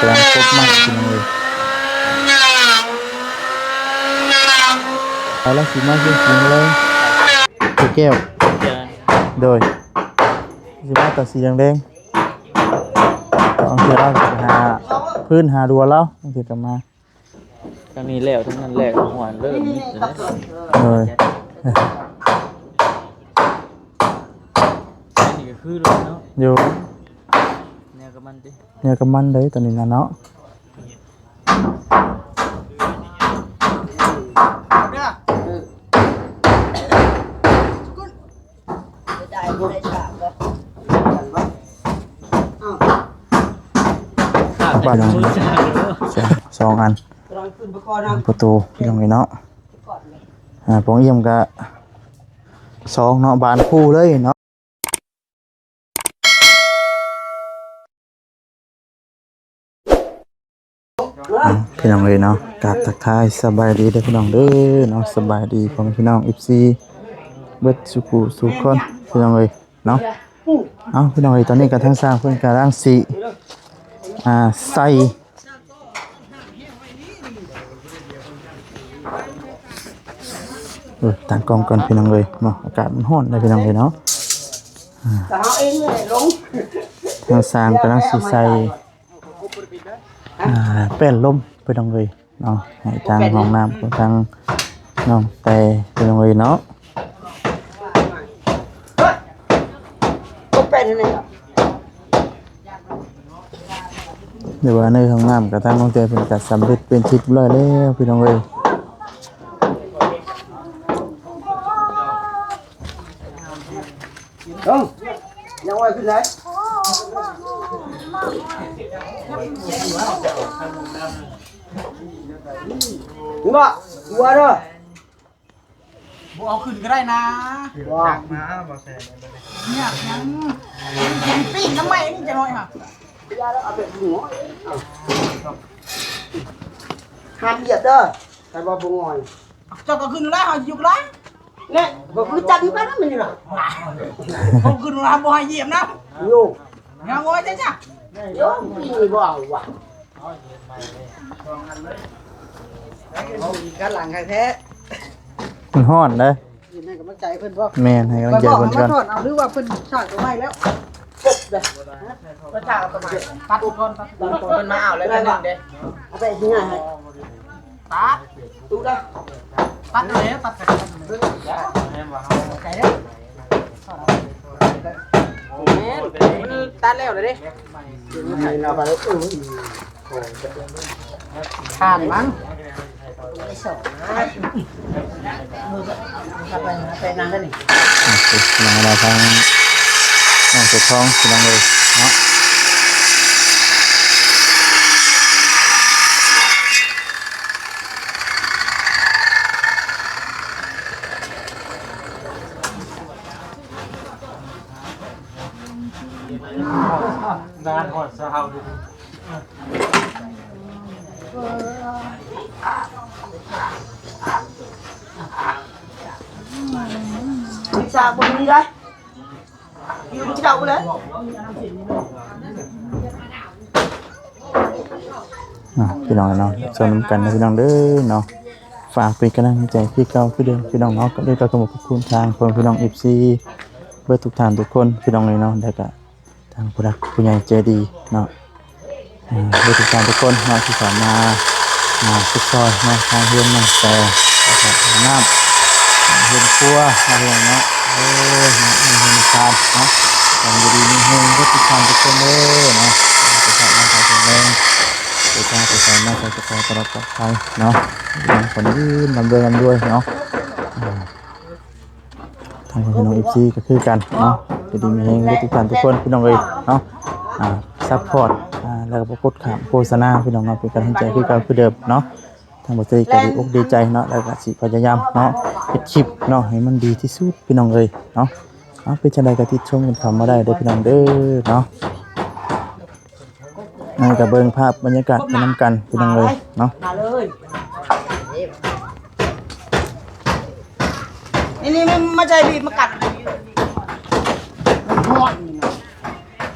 ກຳລັງກົບໄມ້ພີ່ນ້ອງເອີຍ. ແລ້ວຊິມາເຮັດຫຍັງແລງ? ເຮັດແກ້ວ. ໂດຍ. ຊິມາຕາສີແດງໆ. ບາງເທື່ອລາວກໍໄປຫາພື້ນຫາດັວລາວ ບາງເທື່ອກໍມາ. ທາງນີ້ແລ້ວ ທາງນັ້ນແລ້ວ ຫົວເລີ່ມມິດແລ້ວ. ໂດຍ. ອັນນີ້ກໍຄືລົດເນາະ. ຢູ່. ແນວກັບມັນຕິ? ແນວກັບມັນເດ້ ຕອນນີ້ນະເນາະ. ບາດ ສອງອັນ ປະຕູພີ່ນ້ອງເອີຍເນາະ. ອ່າ ໂປງຢ້ຽມກະສອງເນາະ ບານຄູ່ເລີຍເນາະ. ເອົາ ພີ່ນ້ອງເອີຍເນາະ ກາບທັກທາຍສະບາຍດີເດີພີ່ນ້ອງເດີເນາະ. ສະບາຍດີພໍ່ແມ່ພີ່ນ້ອງ ເອັຟຊີ ເບິດສູ່ຜູ້ສູ່ຄົນພີ່ນ້ອງເອີຍເນາະ. ເອົາ ພີ່ນ້ອງເອີຍ ຕອນນີ້ກໍທາງຊ່າງເພິ່ນກຳລັງຊິ ອ່າ ໃສ່ ເອີ ຕັ້ງກ້ອງກ່ອນພີ່ນ້ອງເອີຍເນາະ. ອາກາດມັນຮ້ອນເດ້ພີ່ນ້ອງເອີຍເນາະ. ອ່າ ທາງຊ່າງກຳລັງຊິໃສ່ ອ່າ ແປ້ນລົມພີ່ນ້ອງເອີຍເນາະ ໃຫ້ທາງຫ້ອງນ້ຳຂອງທາງນ້ອງແຕ່ພີ່ນ້ອງເອີຍເນາະ. ເດີວ່າໃນຫ້ອງນ້ຳກະທາງນ້ອງແຕ່ເພິ່ນກະສຳເລັດເປັນທີ່ຮຽບຮ້ອຍແລ້ວພີ່ນ້ອງເອີຍ. ເອີ ຍັງໄວຂຶ້ນໄດ໋ ເຫັນບໍ່? ຫົວເດີ ບໍ່ເອົາຂຶ້ນກໍໄດ້ນະ. ວ່າ ມາບໍ່ແຊນ ຍາກຫຍັງ? ປີ້ງນຳໄມ້ນີ້ຈັກໜ້ອຍຫະ. ຢ່າແລ້ວ ເອົາແບບງອຍ ຫ້າມຢຽບເດີ ຄັນວ່າບໍ່ງອຍ. ເຈົ້າກໍຂຶ້ນແລ້ວ ເຮົາຢູ່ກໍໄດ້. ແນ່ ບໍ່ຮູ້ຈັກນຳກັນນະ ມັນນີ້ນະ ເຂົາຂຶ້ນມາບໍ່ໃຫ້ຢຽບນຳ. ໂຍ ງາມບໍ່ໄດ້ຈ້ະ ໂຍ ປີນີ້ບໍ່ເອົາຫວາ. ເອົາອີກກັນຫຼັງຄັກແທ້ ມັນຮ້ອນເດ້. ໃຫ້ກຳລັງໃຈເພິ່ນບໍ່? ແມ່ນ ໃຫ້ກຳລັງໃຈເພິ່ນກ່ອນ. ເອົາ ຫຼືວ່າເພິ່ນສ້າງຕົວໃໝ່ແລ້ວ? ຕັດກ່ອນ ຕັດ ເພິ່ນມາເອົາແລ້ວເທື່ອໜຶ່ງເດ້. ເອົາໄປທີ່ງານໃຫ້ ຕັດ ຕູໄດ້ ຕັດເອົາແລ້ວ ຕັດໄປ ໃຈເດ້. ແມ່ນ ມັນຕັດແລ້ວເດ້ ໃຫ້ລາວໄປແລ້ວ. ເອີ ຜ່ານມັນ ໄປ ໄປນັ່ງກັນນີ້ ນັ່ງກັນເນາະ ທາງນ້ອງເສືອທອງ ພີ່ນ້ອງເອີຍເນາະ. ງານຮອດຊາວ ວິຊາບໍ່ມີໄດ໋ ຢູ່ເຈົ້າພຸ້ນແຫຼະ. ອ່າ ພີ່ນ້ອງເນາະ ຊົມນຳກັນເດີພີ່ນ້ອງເດີເນາະ. ຝາກເປັນກຳລັງໃຈຄືເກົ່າຄືເດີມພີ່ນ້ອງເນາະ. ກໍເລີຍກໍຂອບຄຸນທາງພໍ່ແມ່ພີ່ນ້ອງ ເອັຟຊີ ເບິດທຸກທ່ານທຸກຄົນພີ່ນ້ອງເອີຍເນາະ ແລ້ວກໍ ທາງຜູ້ຫຼັກຜູ້ໃຫຍ່ໃຈດີເນາະ ເອີ ເບິດທຸກທ່ານທຸກຄົນເນາະ ທີ່ເຂົ້າມາ ມາຊ່ວຍເນາະ ທາງເຮືອນນ້ອງແຕ່ ແລ້ວກໍຫ້ອງນ້ຳ ເຮືອນຄົວເນາະ ພີ່ນ້ອງເນາະ. ໂອ້ຍ ເຮືອນຊານເນາະ ຂໍຢູ່ດີມີແຮງເບິດທຸກທ່ານທຸກຄົນເດີເນາະ. ສຸຂະພາບຮ່າງກາຍແຂງແຮງ ເດີນທາງໄປໃສມາໃສກໍຂໍໃຫ້ປອດໄພເນາະ ຂໍໃຫ້ຢູ່ດີມີແຮງ ລ່ຳລວຍ ລ່ຳລວຍເນາະ. ອ່າ ທາງພີ່ນ້ອງ ເອັຟຊີ ກໍຄືກັນເນາະ ຢູ່ດີມີແຮງເບິດທຸກທ່ານທຸກຄົນພີ່ນ້ອງເອີຍເນາະ. ອ່າ ຊັບພອດ ອ່າ ແລ້ວກໍບໍ່ກົດຂ້າມໂຄສະນາພີ່ນ້ອງເນາະ ເປັນກຳລັງໃຈຄືເກົ່າຄືເດີມເນາະ. ທາງບໍ່ເຕີກໍດີອົກດີໃຈເນາະ ແລ້ວກໍຊິພະຍາຍາມເນາະ ເຮັດຄລິບເນາະ ໃຫ້ມັນດີທີ່ສຸດພີ່ນ້ອງເອີຍເນາະ. ເອົາ ເປັນຈັ່ງໃດກໍຕິດຊົມກັນເຂົ້າມາໄດ້ເດີພີ່ນ້ອງເດີເນາະ. ອ່າ ກໍເບິ່ງພາບບັນຍາກາດໄປນຳກັນພີ່ນ້ອງເອີຍເນາະ. ມາເລີຍ ນີ້ໆ ມາໃສ່ບີບມາກັດ ມັນຮ້ອນ.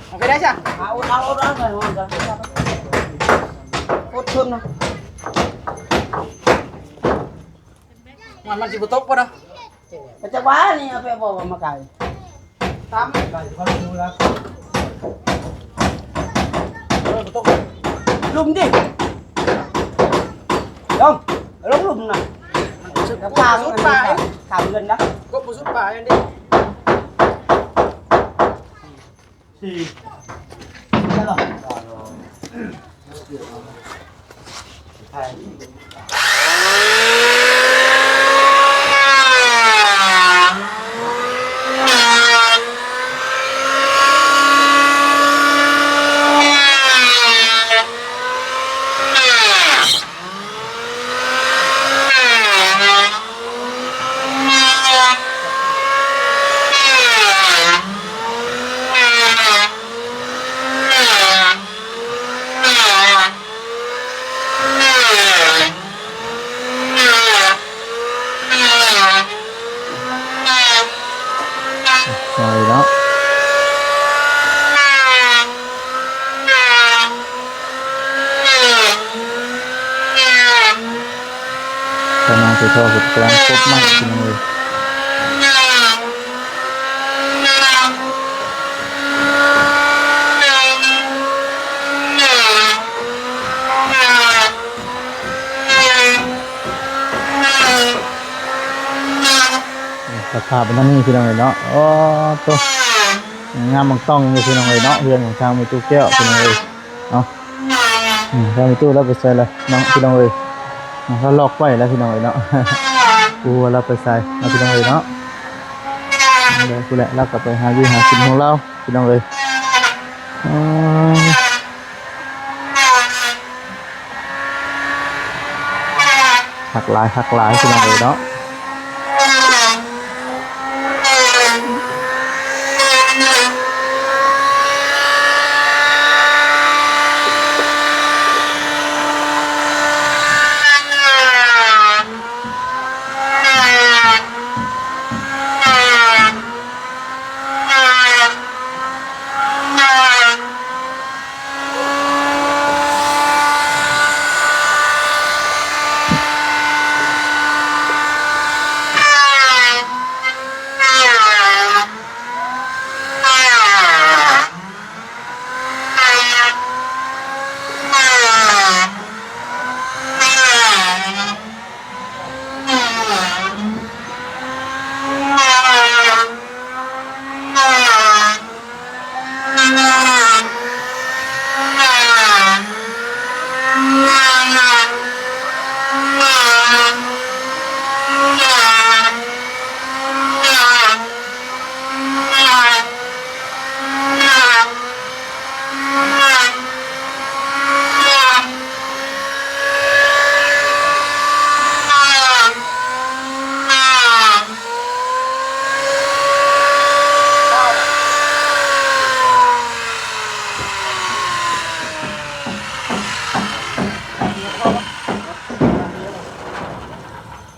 ໂອເຄ ໄດ້ຈ້ະ ເອົາ ເອົາ ເອົາ ເອົາ ເອົາ ເອົາ. ກົດເພີ່ມນະ ມັນ ມັນຊິບໍ່ຕົກບໍ່ນະ? ກະຈະວ່ານີ້ ເອົາໄປບອກວ່າມາໄກ ຕາມໄກເຂົາຢູ່ລະ ເອີ ບໍ່ຕົກ ລຸ່ມດິ ລົງ ລົງລຸ່ມນະ ມັນສຸດ ກະປາງສຸດປາຍ ຂາມເງິນນະ ກົບບໍ່ສຸດປາຍອັນນີ້. ໃສ່ເນາະ ກຳລັງຊິທໍ່ ເພິ່ນກຳລັງກົບໄມ້ ພີ່ນ້ອງເອີຍ. ສະພາບມັນທາງນີ້ ພີ່ນ້ອງເອີຍເນາະ ໂອ້ໂຕ ງາມບັກຕ້ອງຢູ່ ພີ່ນ້ອງເອີຍເນາະ ເຮືອນຂອງທາງແມ່ຕູ້ແກ້ວ ພີ່ນ້ອງເອີຍເນາະ. ອືມ ທາງແມ່ຕູ້ລາວໄປໃສລະເນາະ ພີ່ນ້ອງເອີຍ ລາວລັອກໄວ້ລະ ພີ່ນ້ອງເອີຍເນາະ ບໍ່ຮູ້ວ່າລາວໄປໃສເນາະ ພີ່ນ້ອງເອີຍເນາະ. ເດີ ພຸ້ນແຫຼະ ລາວກະໄປຫາຢູ່ຫາກິນຂອງລາວ ພີ່ນ້ອງເອີຍ ເອີ. ຄັກຫຼາຍ ຄັກຫຼາຍ ພີ່ນ້ອງເອີຍເນາະ.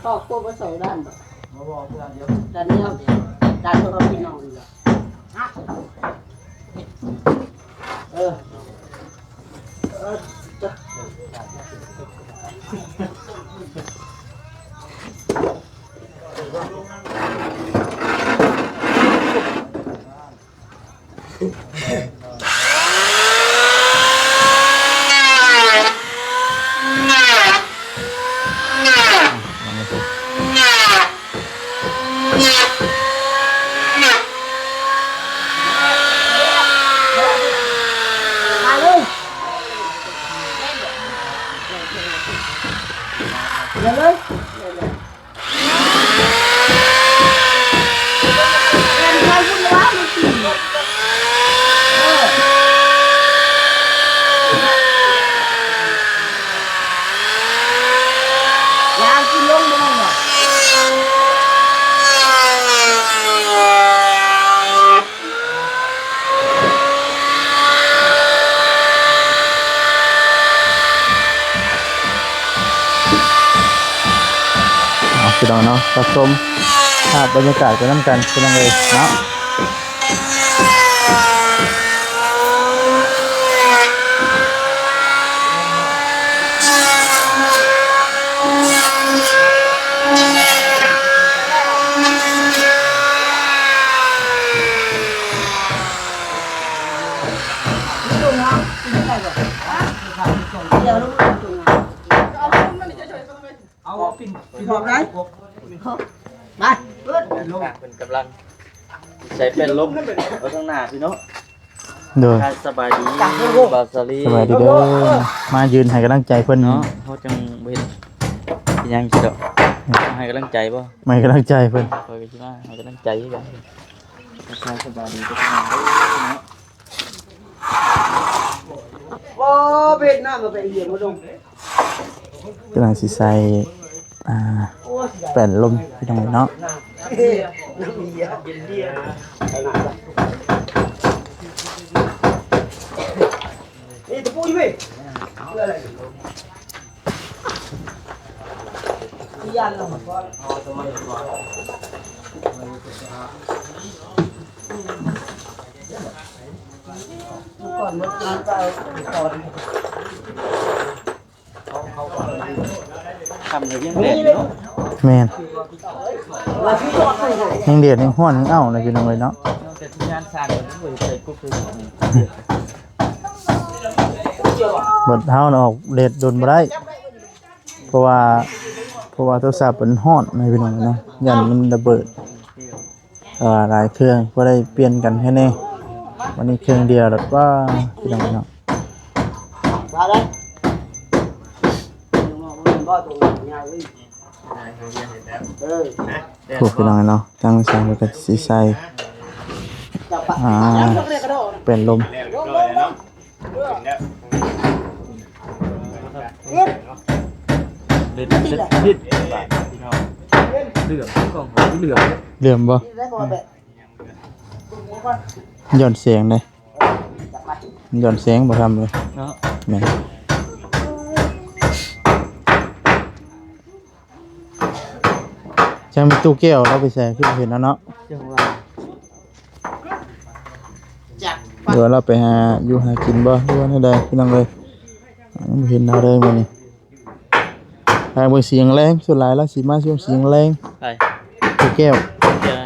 ພໍ່ໂກບໍ່ໃສ່ດ້ານບໍ່? ບໍ່ ບໍ່ ດ້ານດຽວ ດ້ານດຽວ ດ້ານໂຕພີ່ນ້ອງນີ້ລະ ເອີ ເອີ ມາເລີຍ ມາເລີຍ. ເອົາ ພີ່ນ້ອງເນາະ ມາຊົມພາບບັນຍາກາດໄປນຳກັນ ພີ່ນ້ອງເອີຍເນາະ. ເອົາປິ່ນ ປິ່ນບອກໄດ້ ໄປ ເພິ່ນ ເພິ່ນກຳລັງໃສ່ແປ້ນລົມເອົາທາງໜ້າພີ່ນ້ອງ. ໂດຍ ທັກທາຍສະບາຍດີບ່າວສາລີ ສະບາຍດີເດີ ມາຢືນໃຫ້ກຳລັງໃຈເພິ່ນເນາະ. ເຮົາຈັ່ງບໍ່ເຮັດອີ່ຫຍັງຊິດອກ ໃຫ້ກຳລັງໃຈບໍ່ ມາໃຫ້ກຳລັງໃຈເພິ່ນ ຂ້ອຍກໍຊິມາໃຫ້ກຳລັງໃຈຄືກັນ. ທັກທາຍສະບາຍດີເດີພີ່ນ້ອງເນາະ. ໂອ້ ເພັດນ້ຳມາໄປເອີຍມາລົງ ກຳລັງຊິໃສ່ ອ່າ ແປ້ນລົມພີ່ນ້ອງເນາະ. ຄ່ຳແລ້ວຍັງແດດຢູ່ເນາະ. ແມ່ນ ຍັງແດດ ຍັງຮ້ອນ ຍັງເອົ້າເລີຍພີ່ນ້ອງເອີຍເນາະ. ແຕ່ທີມງານສ້າງກໍບໍ່ໄດ້ໃສ່ກົບໃສ່ຫຍັງ ເບິດເຮົານະ ອອກແດດດົນບໍ່ໄດ້ ເພາະວ່າ ເພາະວ່າໂທລະສັບມັນຮ້ອນນະພີ່ນ້ອງເນາະ ຢ້ານມັນລະເບີດ. ເອີ ຫຼາຍເຄື່ອງ ພໍໄດ້ປ່ຽນກັນແຄ່ແນ່. ວັນນີ້ເຄື່ອງດຽວແລ້ວ ວ້າ ພີ່ນ້ອງເນາະ. ໂອ້ ພີ່ນ້ອງເນາະ ທາງຊ່າງເພິ່ນກໍຊິໃສ່ ອ່າ ແປ້ນລົມ. ເຫຼັ້ນເຫຼັ້ນຜິດ ພີ່ນ້ອງ ເຫຼື້ອມ ກ້ອງເຫຼື້ອມ ເຫຼື້ອມບໍ່? ຍ້ອນແສງເດ້ ຍ້ອນແສງບໍ່ທຳເລີຍເນາະ. ແມ່ນ ຈັກແມ່ນຕູ້ແກ້ວລາວໄປໃສ ຄືບໍ່ເຫັນແລ້ວເນາະ. ຈັກ ຫຼືວ່າລາວໄປຫາຢູ່ຫາກິນບໍ່ຫຼືວ່າແນວໃດ ພີ່ນ້ອງເອີຍ. ຍັງບໍ່ເຫັນລາວເລີຍມື້ນີ້ ຫາເບິ່ງສີແລງໆ ສ່ວນຫຼາຍລາວຊິມາຊ່ວງສີແລງ. ໃຜ? ຕູ້ແກ້ວ ແກ້ວ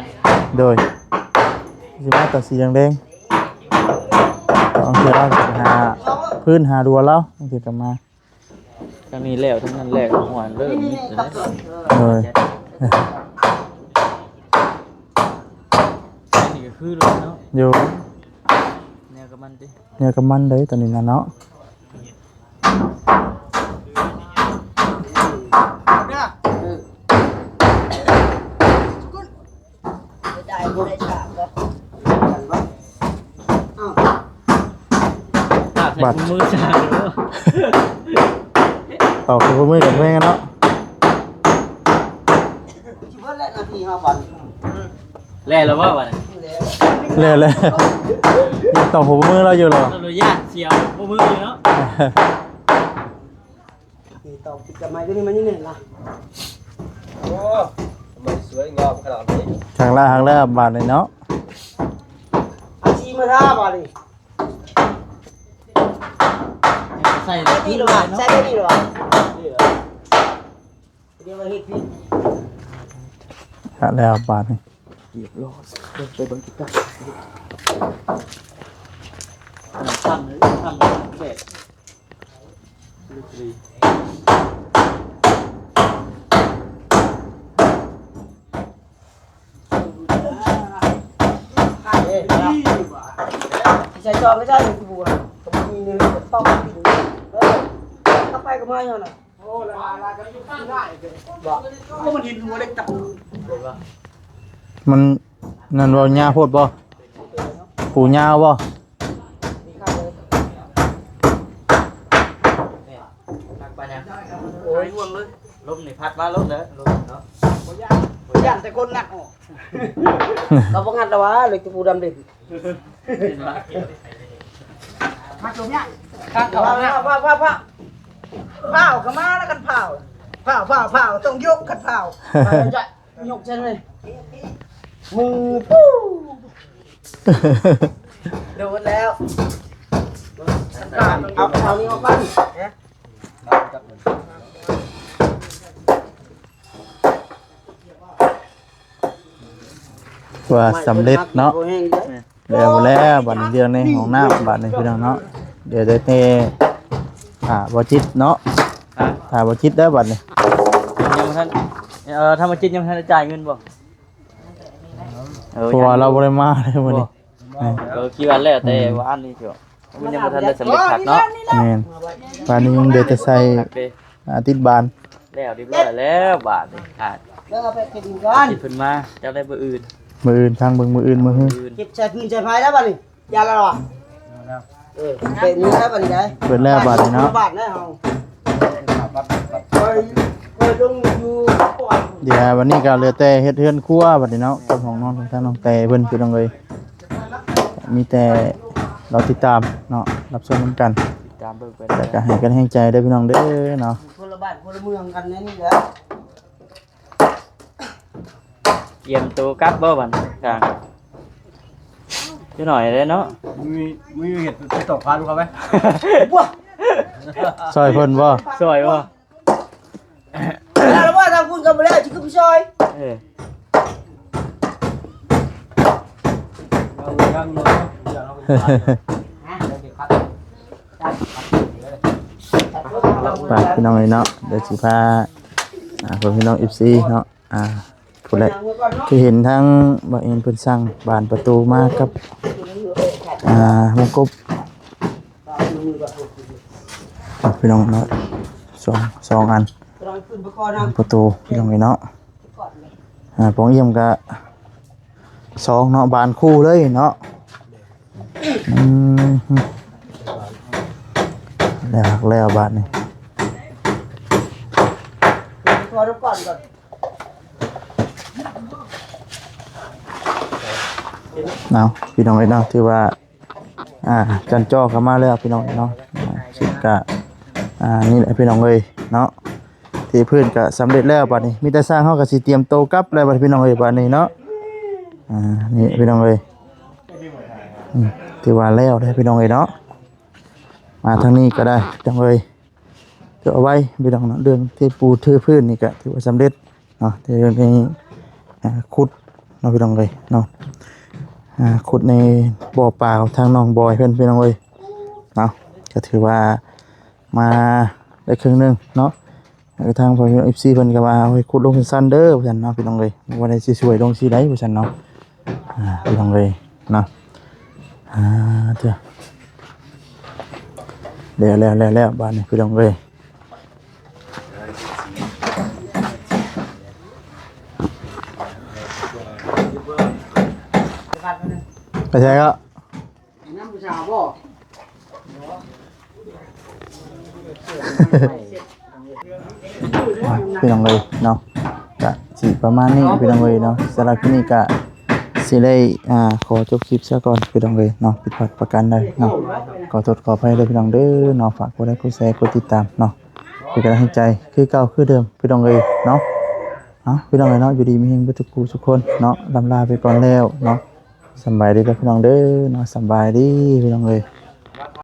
ໂດຍ ຊິມາຕອນສີແດງໆ. ບາງເທື່ອລາວຊິໄປຫາພື້ນຫາດັວລາວ ບາງເທື່ອກໍມາ. ທາງນີ້ແລ້ວ ທາງນັ້ນແລ້ວ ຫົວເລີ່ມມິດແລ້ວ. ໂດຍ ອັນນີ້ກໍຄືລົດເນາະ ຢູ່ ແນວກັບມັນຕິ ແນວກັບມັນເດ້ ຕອນນີ້ນະເນາະ. ບາດ ເອົາຄືມືສາກເນາະ ເອົາຄືມືກັນແມ່ນເນາະ. ຊິເບິດແລ້ວນາທີເຮົາບັດ ແລ້ວລະບໍ່ບັດນີ້ ແລ້ວແລ້ວ ຕ້ອງຫົວມືລາວຢູ່ລະ ອະນຸຍາດສຽວຫົວມືຢູ່ເນາະ. ນີ້ຕໍ່ຕິດກັບໄມ້ຕົວນີ້ມັນຍັງແໜ້ນລະ. ໂອ້ ທຳໄມສວຍງາມຂະໜາດນີ້ ທາງລະ ທາງລະບາດນີ້ເນາະ. ອາຊີມາທາບາດນີ້ ໃສ່ ໃສ່ນີ້ລະວະ ໃສ່ນີ້ລະວະ ນີ້ລະ ດຽວເຮັດຜິດ ຫາແລ້ວບາດນີ້ ຮຽບຮ້ອຍ ເບິ່ງໄປເບິ່ງຕິດຕາມ ທຳເລີຍ ທຳແບບ ໃສ່ຈອກກໍໃສ່ ບໍ່ມີເງິນກໍຕ້ອງກິນ ເອີ ເຂົ້າໄປກໍມາຢູ່ນະ. ໂອ້ ລະລາກັນຢູ່ໄດ້ ບໍ່ ໂອ້ ມັນເຫັນຫົວເລັກຕັບ ມັນນັ້ນບໍ່ ຍາວໂພດບໍ່ ປູຍາວບໍ່? ໂອ້ຍ ຫ່ວງເລີຍ ລົມນີ້ພັດມາລົມເດີ ລົມເນາະ ບໍ່ຢ້ານ ບໍ່ຢ້ານແຕ່ຄົນໜັກອອກ ເຂົາບໍ່ງັດລະຫວາ ເລັກຕະປູດຳເດັ່ນ. ມາຕົວເນີ້ຍ ຂ້າງເຂົາ ພ້າວ ພ້າວ ພ້າວ ພ້າວ ພ້າວ ພ້າວ ກໍມາແລ້ວກັນ ພ້າວ ພ້າວ ພ້າວ ພ້າວ ຕ້ອງຍົກຄັນພ້າວ ຍົກຈັ່ງເລີຍ ມື ປູ້ ໂດນແລ້ວ ເອົາ ເອົານີ້ອອກກ່ອນ ວ່າສຳເລັດເນາະ ແລ້ວ ແລ້ວບັດນີ້ ເລື່ອງໃນຫ້ອງນ້ຳບັດນີ້ພີ່ນ້ອງເນາະ ດຽວໄດ້ແຕ່ຖ້າບໍ່ຈິດເນາະ ຖ້າບໍ່ຈິດເດີບັດນີ້ ທ່ານ ເອີ ທຳມະຈິດຍັງບໍ່ທັນໄດ້ຈ່າຍເງິນບໍ່? ເອີ ເພາະວ່າລາວບໍ່ໄດ້ມາເລີຍມື້ນີ້ ບໍ່ ເອີ ຄິດວ່າແລ້ວແຕ່ ອືມ ວານນີ້ເຖາະ ມັນຍັງບໍ່ທັນໄດ້ສຳເລັດຄັກເນາະ ແມ່ນ ວານນີ້ຍັງເຫຼືອແຕ່ໃສ່ ອ່າ ຕິດບານ ແລ້ວຮຽບຮ້ອຍແລ້ວບາດນີ້ ອ່າ ແລ້ວເອົາໄປກິນກ່ອນ ຊິເພິ່ນມາ ຈັກໄດ້ມື້ອື່ນ ມື້ອື່ນ ທາງເບິ່ງມື້ອື່ນ ມື້ຮື ເກັບໃສ່ພື້ນໃສ່ໄມ້ແລ້ວບາດນີ້ ຢ່າລະວ່າ ເອີ ເປັນນີ້ແລ້ວບາດນີ້ໄດ໋ ເປີດແລ້ວບາດນີ້ເນາະ ບາດແລ້ວເຮົາ ຂ້ອຍ ຂ້ອຍລົງຢູ່ ດຽວບາດນີ້ກໍເຫຼືອແຕ່ເຮັດເຮືອນຄົວບາດນີ້ເນາະ ກັບຫ້ອງນອນຂອງທາງນ້ອງແຕເພິ່ນ ພີ່ນ້ອງເອີຍ ມີແຕ່ລໍຕິດຕາມເນາະ ຮັບຊົມນຳກັນ ຕິດຕາມເບິ່ງໄປ ແລ້ວກໍໃຫ້ກຳລັງໃຈເດີພີ່ນ້ອງເດີເນາະ ຄົນລະບ້ານຄົນລະເມືອງກັນແນວນີ້ແຫຼະ. ກຽມໂຕກັບບໍ່ບັດນີ້ ທາງ ຈັກໜ້ອຍເດ້ເນາະ ມີ ມີເຮັດຕິດຕໍ່ພັນເຂົາໄປ ຊ່ອຍເພິ່ນບໍ່? ຊ່ອຍບໍ່? ແລ້ວວ່າທາງພຸ້ນກໍບໍ່ແລ້ວ ຊິຂຶ້ນໄປຊ່ອຍ ເອີ ໄປພີ່ນ້ອງເອີຍເນາະ ດຽວຊິພາ ອ່າ ເພື່ອນພີ່ນ້ອງເອັຟຊີເນາະ ອ່າ ພຸ້ນແຫຼະ ຄືເຫັນທາງບ່າວເອັນເພິ່ນສ້າງບານປະຕູມາກັບ ອ່າ ວົງກົບ ພີ່ນ້ອງເນາະ ສອງ ສອງອັນ ປະຕູພີ່ນ້ອງເອີຍເນາະ ອ່າ ປ່ອງຢ້ຽມກະສອງເນາະ ບານຄູ່ເລີຍເນາະ ອືມ ແລ້ວ ແລ້ວບາດນີ້ ເອົາ ພີ່ນ້ອງເອີຍເນາະ ຖືວ່າ ອ່າ ຈັນຈໍ້ເຂົ້າມາແລ້ວພີ່ນ້ອງເນາະ ອ່າ ກະ ອ່າ ນີ້ແຫຼະພີ່ນ້ອງເອີຍເນາະ ເທພື້ນກະສຳເລັດແລ້ວບາດນີ້ ມີແຕ່ຊ່າງເຮົາກະຊິຕຽມໂຕກັບແລ້ວບາດນີ້ພີ່ນ້ອງເອີຍ ບາດນີ້ເນາະ ອ່າ ນີ້ພີ່ນ້ອງເອີຍ ອືມ ຖືວ່າແລ້ວເດ້ພີ່ນ້ອງເອີຍເນາະ ມາທາງນີ້ກໍໄດ້ພີ່ນ້ອງເອີຍ ຖືວ່າໄວພີ່ນ້ອງເນາະ ເລື່ອງເທປູເທພື້ນນີ້ກະຖືວ່າສຳເລັດ ເນາະ ທີ່ເລື່ອງນີ້ ອ່າ ຂຸດເນາະ ພີ່ນ້ອງເອີຍເນາະ ອ່າ ຂຸດໃນບໍ່ປາຂອງທາງນ້ອງບອຍເພິ່ນ ພີ່ນ້ອງເອີຍເນາະ ກໍຖືວ່າມາໄດ້ເຄິ່ງໜຶ່ງເນາະ ແລ້ວທາງພໍ່ແມ່ເອັຟຊີເພິ່ນກໍວ່າ ໂອ້ຍ ຂຸດລົງສັ້ນໆເດີ ວ່າຊັ້ນເນາະ ພີ່ນ້ອງເອີຍ ບໍ່ໄດ້ຊິຊ່ວຍລົງຊີ້ໃດ ວ່າຊັ້ນເນາະ ອ່າ ພີ່ນ້ອງເອີຍເນາະ ອ່າ ເທື່ອ ແລ້ວ ແລ້ວ ແລ້ວ ແລ້ວ ບາດນີ້ ພີ່ນ້ອງເອີຍ ໄປໃສກໍ ນ້ຳຜູ້ສາວບໍ່ ພີ່ນ້ອງເອີຍເນາະ ກະຊິປະມານນີ້ພີ່ນ້ອງເອີຍເນາະ ສຳລັບຄລິບນີ້ກະຊິໄດ້ ອ່າ ຂໍຈົບຄລິບຊະກ່ອນພີ່ນ້ອງເອີຍເນາະ ຜິດພາດປະການໃດເນາະ ຂໍໂທດຂໍອະໄພເດີພີ່ນ້ອງເດີເນາະ ຝາກກົດໄລກົດແຊກົດຕິດຕາມເນາະ ເປັນກຳລັງໃຈຄືເກົ່າຄືເດີມພີ່ນ້ອງເອີຍເນາະ ເອົາ ພີ່ນ້ອງເອີຍເນາະ ຢູ່ດີມີແຮງເບິດທຸກຜູ້ທຸກຄົນເນາະ ລ່ຳລາໄປກ່ອນແລ້ວເນາະ ສຳບາຍດີເດີພີ່ນ້ອງເດີເນາະ ສຳບາຍດີພີ່ນ້ອງເອີຍ.